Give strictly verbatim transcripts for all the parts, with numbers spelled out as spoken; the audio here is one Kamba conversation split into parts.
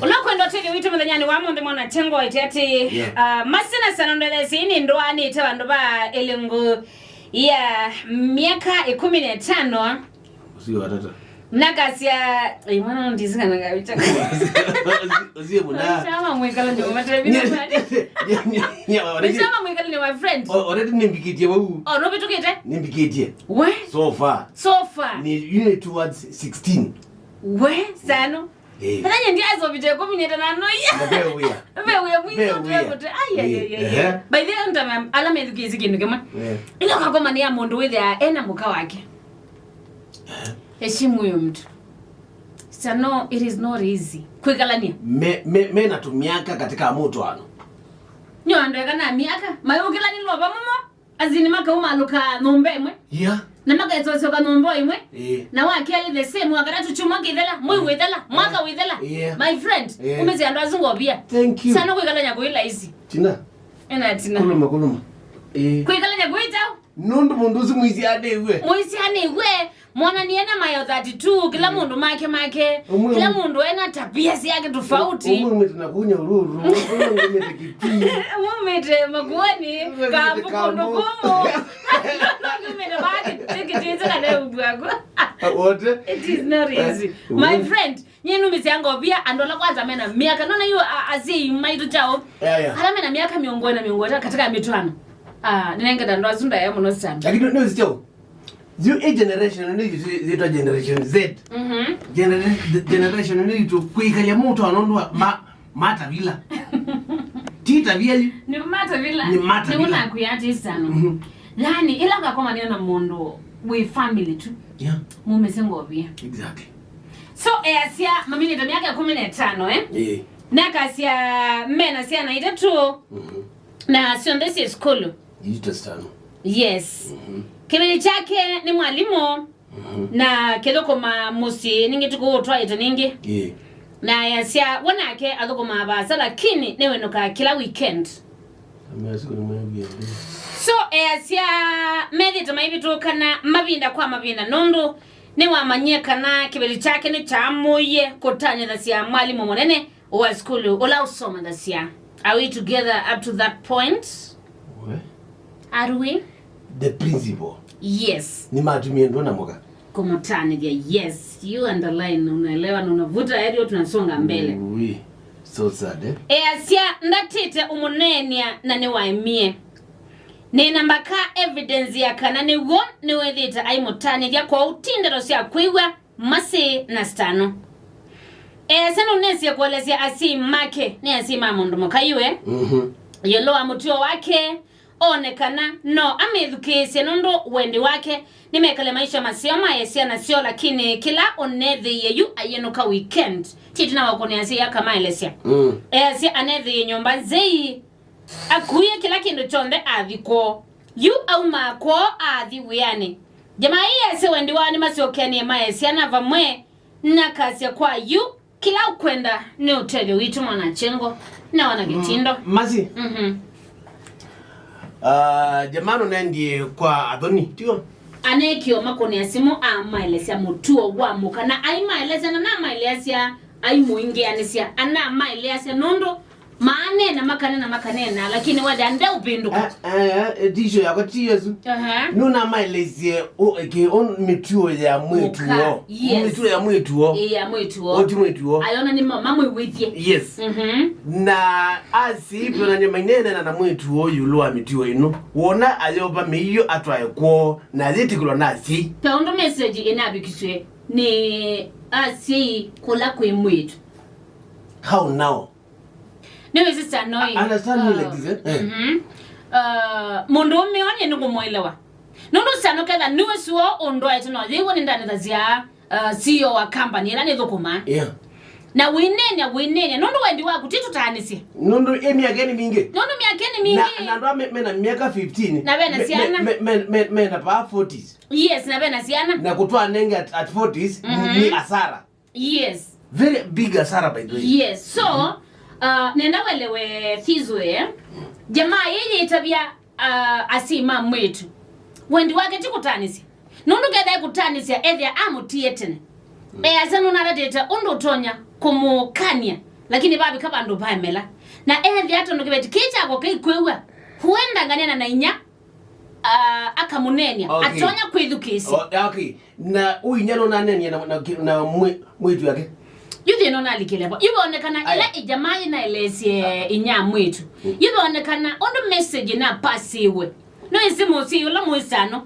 Ũla kwenda ũtethyo witũ mũthenyanĩ wa mũnthĩ mwana tengo ĩte atĩ, yeah, uh, masina sana ndwelesi nĩ ndũanĩte vandũ va ĩlĩngũ ya myaka ĩkũmi na ĩtano. Ũsio watata. Nakasya, ĩ, mwana ndisikana ngavita. Usie muna. Shama mwikala nyuma matebina mwana. Shama mwikala nyuma friend. Already nimbikitie wau. Oh, no bitukite? Nimbikitie. We? So far. So far. Ni unit towards sixteen. We, sano. Eh. Kana nye ndiazovite kumi na tano ya. Na ve wia. Ve wia mwito. Ve wia. Tuwe kuti. Ai, ai, ai, ai, ai. Eh. By the way, ntama ala methukisi kindu kimwe. Eh. Ila kakoma ni ya mundu withia ena muka wake. Eh. Heshimu huyo mtu. Sano, it is not easy. Kwikalania. Me, me, me na tumiaka katika mutwano. Nyo andũ eka na miaka, mayũkĩlanilwa vamwe mo. Azini makaumalũka nyũmba ĩmwe. Yeah. Na makesosyoka nyũmba ĩmwe. Eh. Na wa kelĩ the same, wa katatũ kyumwa kĩthela, mwei wĩthela, mwaka wĩthela. Yeah. My friend, yeah, umĩsĩ andũ asu ngovia. Thank you. Sana kwĩkalanya kwĩ laisi. Tina. Ena tina. Kuluma, kuluma. Eh. Kwĩkalanya kwĩ tau. Nũndũ mũndũ ũsu mũisianĩw'e. Mũisianĩw'e. Mwananie na mayo thirty-two, kila mũndũ make make, ũmwe kila mũndũ ena tabia syake tofauti. Ũmwe umĩte na kunya ururu, ũmwe umĩte Kitui. Ũmwe umĩte Makueni, ũmwe umĩte Kambu, Kambu, kũndũ kũmũ. Ũmwe umĩte baki, tikitite kana uguago. Wote? It is not easy. Eh, my friend, nye numĩsya ngovia andũ ala kwanza mena miaka. Nona yu a-, asyai maitũ chao. Yeah, yeah. Ala mena miaka mĩongo ĩna, mĩongo ĩtatũ katika mitwano. Ah, ninengeta andũ asu ndaĩa mũno sana. Lakini nĩ ũsiteo. Yu ĩ generation nĩ yĩtwa generation Z. Mhm. Genera-, generation nĩ yĩtũ kwĩkalya mũtwano nũndũ wa ma-, matavila. Ti tavia yu. Nĩ matavila. Nĩ matavila. Nĩ ũnakwĩa ati sana. Mhm. Yani, ila ngakomania na mũndũ wĩ family tu. Yeah. Mumĩsĩ ngovia. Exactly. So, easya, maminĩte myaka ĩkũmi na ĩtano, eh? Ĩĩ. Nakasya mena syana itatũ. Mhm. Na syonthe syĩ sukulu. Ita sitano. Yes. Mhm. Kĩvĩlĩ kyake nĩ mwalimũ. Mhm. Na kĩthũkũma mũsyĩ ningĩ tũkũũtwaĩte ningĩ. Ĩĩ. Na easya we nake athũkũmaa vaasa, lakini nĩwĩnũkaa kĩla weekend. Amea siku ni mwevi ya ndio. So easya methĩte maivĩtũkana mavinda kwa mavinda nũndũ nĩwamanyie kana kĩvĩlĩ kyake nĩkyaamũie kũtanĩthasya mwalimũ mũnene wa sukulu ũla ũsomethasya. Are we together up to that point? We? Are we? The principal. Yes. Nĩmatumie ndũa na mũka. Kũmũtanĩthya, yes. You underline, unaelewa, na unavuta heri, tunasonga mbele. Ui. So sad, eh? Easya ndatĩte ũmũneenea na nĩwaemie. Nĩna mbaka evidence ya kana nĩw'o nĩwĩthĩte aimũtanĩthya kwa ũtindĩlo sya kwĩw'a. Masĩ na sitano. Easya nũnĩsye kũelesya asyai make, nĩ asyai ma mũndũ mũka yu e. Mhm. Ĩũlũ wa mũtuo wake, one kana no amĩthukĩĩsye nũndũ wendi wake nĩmekale maisha maseo maesya nasyo, lakini kĩla ũnethĩie yu ayĩnũka weekend. Titina wa kũnĩ asyai akamaelesya. Mm. Easya anethĩie nyũmba nzei. Akuie kĩla kĩndũ kyonthe athi kwoo. Yu aumaa kwoo athi wĩanĩ. Jamaa ii ese wendi wao nĩmasyokeanie mae syana vamwe na kasya kwa yu, kĩla ũkwenda nĩ ũtethyo witũ mwana kyengo na wana kĩtindo. Masi. Mhm. Ah, jamaa nũnendie kwa athoni, tio? Anekĩo makũnĩa simũ amaelesya mũtuo wa mũka na aimaelesya na namaeleasya aimũingĩanĩsya anamaeleasya nũndũ Maanena, makanena, makanena, lakini wathi andeũvĩndũka. Ah, ah, ah, tisho yakwa ti Yesu. Aha. Nũnamaeleisye ũ-, ĩkĩ, ũ-, mĩtuo ya mwĩĩtu Mũka, woo. Yes. Mĩtuo ya mwĩĩtu woo. Ĩĩ, ya mwĩĩtu woo. Ũ ti mwĩĩtu woo. Ayona nĩ ma-, mamwĩw'ĩthye. Yes. Mhm. Na asyai twonany'a maineenana na mwĩĩtu woo ĩũlũ wa mĩtuo ĩno. Wona ayova mĩio atwae kwoo, na ayĩtĩkĩlwa na asyai. Ta ũndũ message ĩnavikisw'e nĩ asyai kũla kwĩ mwĩĩtu. How now? Nĩwĩsĩ Sanoi. Understand me like this, eh? Eh. Mhm. Uh, mũndũ ũmwe onie nĩkũmwelewa. Nũndũ Sano ketha nĩwe suo ũndũ aĩte no yĩw'o nĩndanĩthasya, uh, C E O wa company ĩla nĩthũkũmaa. Yeah. Na wĩneenea, wĩneenea. Nũndũ wendi waku ti tũtaanĩsye. Nũndũ ĩ myaka nĩ mingĩ. Nũndũ myaka nĩ mingĩ. Na, na andũ ame-, mena myaka fifteen. Na vena me-, syana. Me-, me-, me-, mena paa forties. Yes, na vena syana. Na kũtwanenge at, at forties, mhm, nĩ asara. Yes. Very big asara, by the way. Yes. So, uh, nenda welewe Thizo, eh? Jamaa yeye ĩtavya, uh, asyai ma mwĩĩtu. Wendi wake ti kũtaanĩsya. Nũndũ ketha ekũtaanĩsya, ethĩa amũtie tene. Mm. Easya nũnatatĩte ũndũ ũtonya kũmũkany'a Lakini vavika vandũ vaemela. Na ethĩa tondũ kĩveti kĩĩ kyakwa kĩikwĩw'a, huenda nganena na inya, ah, akamũneeny'a, okay, atonya kwĩthukĩĩsya. O-, okay. Na ũinya nũnanenie na, na, na mwĩ-, mwĩĩtu yake? Yu thĩna ũnalikĩle vo. Yu vonekana ĩla ĩjamaa yĩnaeleesye inya mwĩĩtu. Mm. Yu vonekana ũndũ message napasiwe. No ĩsĩ mũsyai ũla mũisano.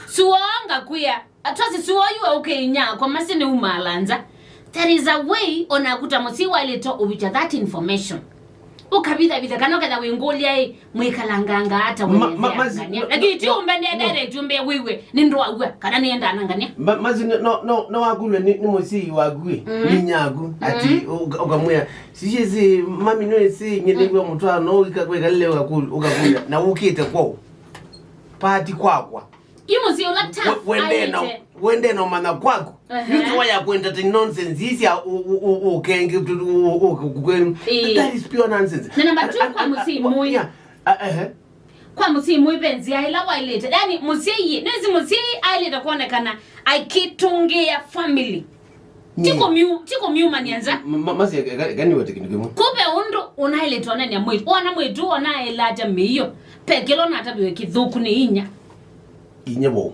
Suo ngakwĩa, atwasi suo yu aũke inya kwa masi nĩ umaala nza. There is a way ona akuta mũsyai waĩlĩte ũvikya that information. Ũkavithya-vithya kana ũketha wĩngũlya ĩ, mwĩkalanganga ata? Ma-, ma-, wĩthĩa masi-, ngania. No, lakini ti no, ũmbendee no. Direct ũmbee wĩw'e nĩ ndwaw'a kana nĩendaa na ngania. Ma-, masi no, no, no, no wakulwe nĩ, nĩ mũsyai waku ĩ, mm, nĩ nyaku, ati, mm, ũka-, ũkamwĩa, "Sisi ĩsĩ, mami no ĩsĩ, nyendew'a mũtwano, ũka-, wĩkalile ũkakul-, ũkakulya, na ũkĩte kwau. Pati kwakwa." Yu mũsyai ũla tough, we-, wende na, aĩlĩte. Wende na ũmanya kwaku. Ehe. Yu ngewa ya kuentertain nonsense isi ya u-, u-, u-, ũkenge, tu-, u-, u-, u-, kwenu. Ĩĩ. That is pure nonsense. Na number two, and, kwa and, mũsyai and, mũĩ. Yeah. Uh, ehe. Kwa mũsyai mũĩ ve nzĩa ĩla waĩlĩte. Yaani, mũsyai, nĩsĩ mũsyai aĩlĩte kwonekana aikĩtũngĩĩa family. Ti kũmyu-, ti kũmyumany'a nza. Ma-, ma-, masi, eka, eka nĩwete kĩndũ kĩmwe. Kũve ũndũ ũnaĩlĩte onania mwĩĩtu. Wona mwĩĩtu, wona ĩlatya mĩio. Pe kĩla ũnataviwe kĩthũku nĩ inya. Inya vau.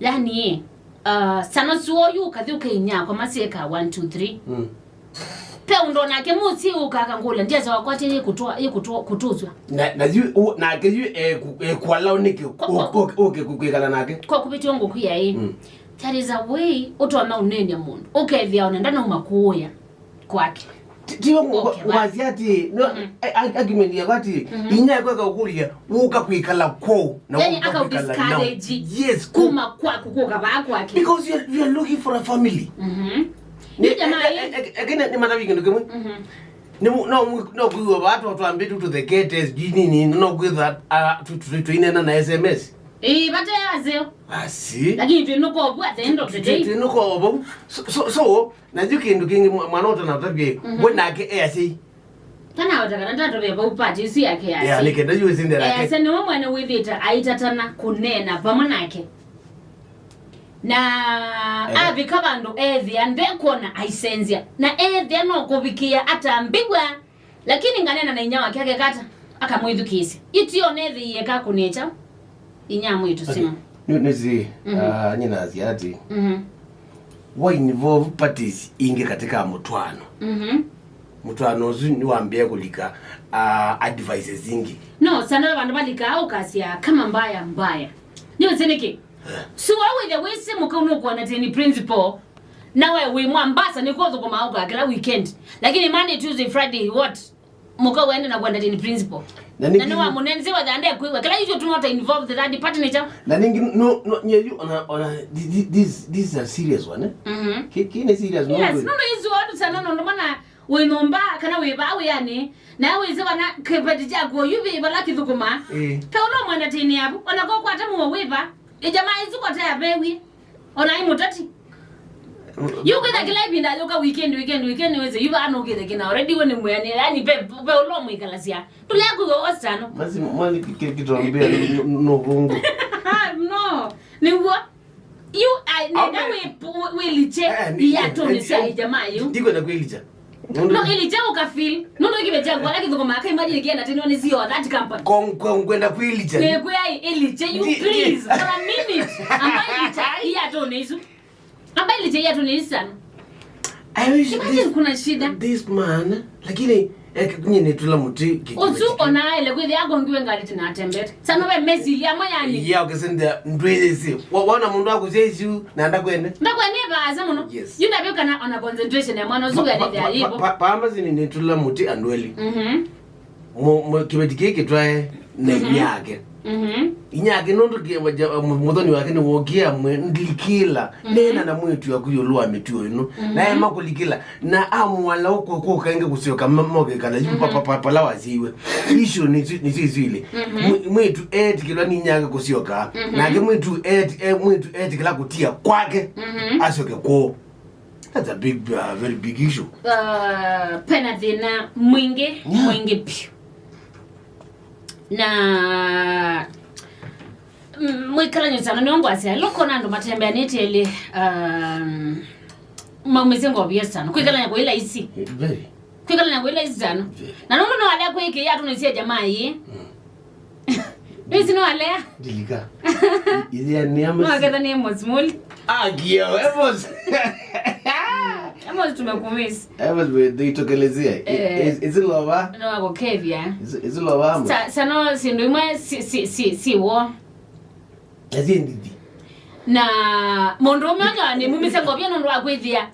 Yaani, uh, sana suo yu ũkathi ũkainya kwa masi eka one, two, three. Mm. Pe ũndũ nake mũsyai ũka akangũlya, ndiasa wakwa ati yĩkũtwa, yĩkũtwa, kũtũswa. Na, na yu, u-, nake yu, eh, ku-, eh, kwalao nĩkĩ? Kwa, kwa, ũke, ũke, ũke ku-, kwĩkala nake. Kwa kũvĩtya ngũkwĩa ĩ. Mm. There is a way ũtonya ũneeny'a mũndũ. Ũkethĩa ona ndanauma kũũya kwake. Ti, ti wa, okay, wa, wasya ati, no, mhm, a, a, argument yakwa ati, mhm, inya kweka ũkũlya, ũka kwĩkala kwoo, na yani, ũka kwĩkala nao. Discourage. Yes, kuma kwaku, kũka vaa kwake. Because you are, you are looking for a family. Mhm. Ni, yu jamaa e, e, e, e, kina, nĩ matavi kĩndũ kĩmwe. Mhm. Nĩ mu-, no mu-, no kwĩw'a vaa twa twambĩtu tũthekete, sijui nini, no kwĩtha, ah, tu-, tu-, tu-, tũinena na S M S. Ĩĩ, vate aseo. Asi. Lakini twĩ nũko vu at the end of the day. Twĩ nũko vu. So, so, so, na yu kĩndũ kĩngĩ mwa-, mwana ũtanatavye, mhm, we nake e asyai. Tanaweta kana ndatavye vau part isu yake ya asyai. Yeah, nĩ kenda yu ĩsindera yake. Esa nĩwe mwene wĩthĩte aitatana kũneena vamwe nake. Na, eh, avika vandũ ethĩa ndekwona aisenzya. Na ethĩa no kũvikĩa atambĩw'a. Lakini nganena na inya wake akekata, akamwĩthukĩĩsya. Itiona ethĩie kakũnĩkya inya mwĩĩtu, okay, simu. Nĩ, nĩsĩ, mhm, ah, nyinasya ati, mhm, wa involve parties ingĩ katika mũtwaano. Mhm. Mũtwaano ũsu nĩwambĩe kũlika, ah, advices ingĩ. No, sana vandũ valikaa ũkasya kama mbaya mbaya. Nĩwĩsĩ nĩkĩ? Eh. So, wawĩthya wĩsĩ mũka nũkwona teni principal, na we wĩ Mombasa nĩkw'o ũthũkũmaa ũkaa kĩla weekend. Lakini Monday, Tuesday, Friday, what? Mũka wende na kwenda teni principal. Na nĩngĩ nĩwamũnenze wethĩa ndekwĩw'a. Kĩla yu kĩtuma ũta involve the third party nĩ kyaũ? Na nĩngĩ, no, no, nye yu ona, ona, thi-, thi-, this, this is a serious one, eh? Mhm. Kĩ, kĩ nĩ serious, no? Yes, good. No, no, isu watu sana, no, no, mana wĩ nyũmba, kana wĩ vaa wĩanĩ, na wĩsĩ wana kĩveti kyaku oyu vĩ vala kĩthũkũmaa. Ĩĩ. Pe ũla mwenda teni yavu, ona ko kwata mũo wĩva, ĩjamaa isu kote yavewie. Ona ai mũteti. Yu kwĩtha kĩla ĩvinda yũka weekend, weekend, weekend, wĩsĩ, yu vaa nũkĩte kĩna already we nĩ mwĩanĩ, yani ve, ve ũla ũmwĩkalasya. Tũlea kwĩw'a wastano. Masi, mwani kĩ-, kĩ-, kĩtombea nũ-, nũ-, nũvũngũ. No, nĩw'o. Yu, ai, nenda wĩ, wĩ, wĩliche, eh, eh, iatũnĩ sya ĩjamaa yu. Ndikwenda kwĩlicha. No, ĩlicha ũkafeel. Nũndũ kĩveti kyaku ala kĩthũkũmaa, ka imagine kĩenda teni one C O that company. Kwa, kwa, kwenda kwĩlicha. Nĩkwĩa ĩliche, you please, for a minute. Amba ĩlicha, iatũnĩ isu. Amba ĩlicha iatũnĩ isu sana. I wish. Imagine this, kuna shida. This man, lakini, eh, nyie nĩtũla mũtĩ kĩ-, ũsu kĩveti kĩ-, ona aile kwĩthĩa akongiwe ngalĩ tinatembete. Sana we mezili amwe yani. Yeah, okay, sende ndwĩsĩ. Wa-, wona mũndũ akusya isu na ndakwene. Ndakwene vaasa mũno. Yes. Yu ndavyo kana ona concentration ya mwana ũsu pa-, pa-, yalethĩa pa-, yĩvo. Pa-, pa-, paamba sini nĩtũla mũtĩ andũ elĩ. Mhm. Mo-, mo-, kĩveti kĩĩ kĩtwae na, mhm, inyake. Mhm. Inyake nũndũ kĩ-, wa-, ja-, mu-, mũthoni wake nĩwookie amwe, "Ndilikĩla, mhm, neena na mwĩĩtu waku ĩũlũ wa mĩtuo ĩno." Mhm. Naema kũlikĩla, na amwala ũkũkũ kaingĩ kũsyoka ma-, mokĩkala yu pa-, mhm, pa-, pa-, pala wasyaiwe. Icio nĩsyo, nĩsyo isu ilĩ. Mhm. Mwĩ-, mwĩĩtu eetĩkĩlwa nĩ inyake kũsyoka, mhm, nake mwĩĩtu eet-, e-, mwĩĩtu eetĩkĩla kũtia kwake, mhm, asyoke kwoo. That's a big, uh, very big issue. Uh, pena thĩna mwingĩ, yeah, mwingĩ piũ. Na, mm, mwĩkalany'o sana nĩo ngwasya, loko na andũ matembeanĩte elĩ, um, maumĩsye ngovia sana. Kwĩkalany'a kũĩ laisi. Very. Kwĩkala na kwĩla isi tano. Na nũndũ no alea kwĩkĩĩa atũnĩsye jamaa ĩĩ. Nĩsi no alea. Ndilika. Ithia nĩ Amos. No aketha nĩ Amos Muli. Ah, kio, Amos. Amos, tumekumisi. Amos, we, ndoitokelezea. Eh. Is, is it lova? No akukethia. Is, is it lova, Amos? Sa, sa no sindu imwe si, si, si, si wo. Ezi ndithi. Na mũndũ ũme ũngĩ nĩmumise ngovia nũndũ wa kwĩthĩa.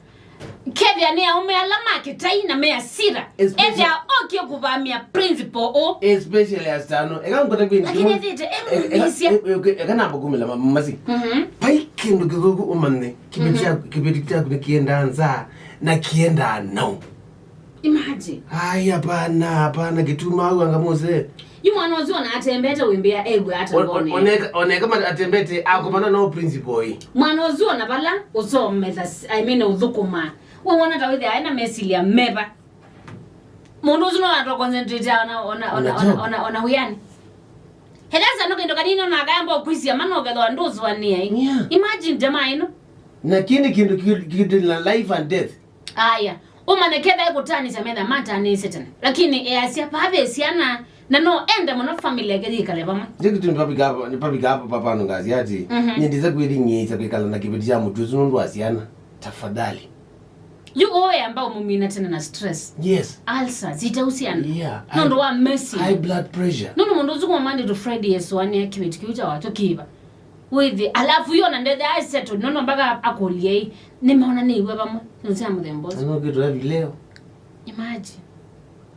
Kethĩa nĩ aũme ala ma kĩtai na me asira. Especially ethĩa okie kũvamia principal ũ. Especially asitano. Eka ngũta kwĩ lakini ethĩte emumisya. Eka namba kumĩla masi. Mhm. Pai kĩndũ kĩthũku ũmanye. Kĩveti kyaku nĩkĩendaa nza na kĩendaa nau. Imagine. Ai, hapana, hapana, kĩtuma au anga mose. Yu mwana ũsu ona atembete wĩmbĩa ewe ata ngone. Oneka, oneka ma atembete akomana no principal ĩ. Mwana ũsu ona vala ũsometha, I mean, ũthũkũma. We wona ta wĩthĩa ena mesilya meva. Mũndũ ũsu no atwa concentrate ona, ona, ona, ona, ona, ona wĩani. Helasa no kĩndũ kanini ona akayamba kwisia mana ũkethwa ndũsũanĩa ĩ. Yeah. Imagine jamaa ĩno. Na kĩndĩ kĩndũ kĩndĩ na life and death. Aya, ũmanye ketha ekũtaanĩsya metha mataanĩsye tene. Lakini easya, vaa ve syana, na no ende mũno family yake yĩkale vamwe. Ndio kitu nipapika hapa, nipapika hapa papa nungazi ati, mhm, nyendeza kwĩling'ĩĩsya kwĩkala na kĩveti kya mũtwe ũsu nũndũ wa syana. Tafadhali. Yu ũyamba ũmũmina tene na stress. Yes. Ulcers, itau syana. Yeah. Nũndũ wa messy. High blood pressure. Nũndũ mũndũ ũsu kuma Monday to Friday esũanĩa kĩveti kĩu kya watũ kĩva. Wĩthĩ, alafu yo na ndethe aĩ settled, nono mpaka akũlye ĩ, nĩmaona nĩiwe vamwe, nũsya mũthemba ũsu. Ano kitu ya vileo. Imagine.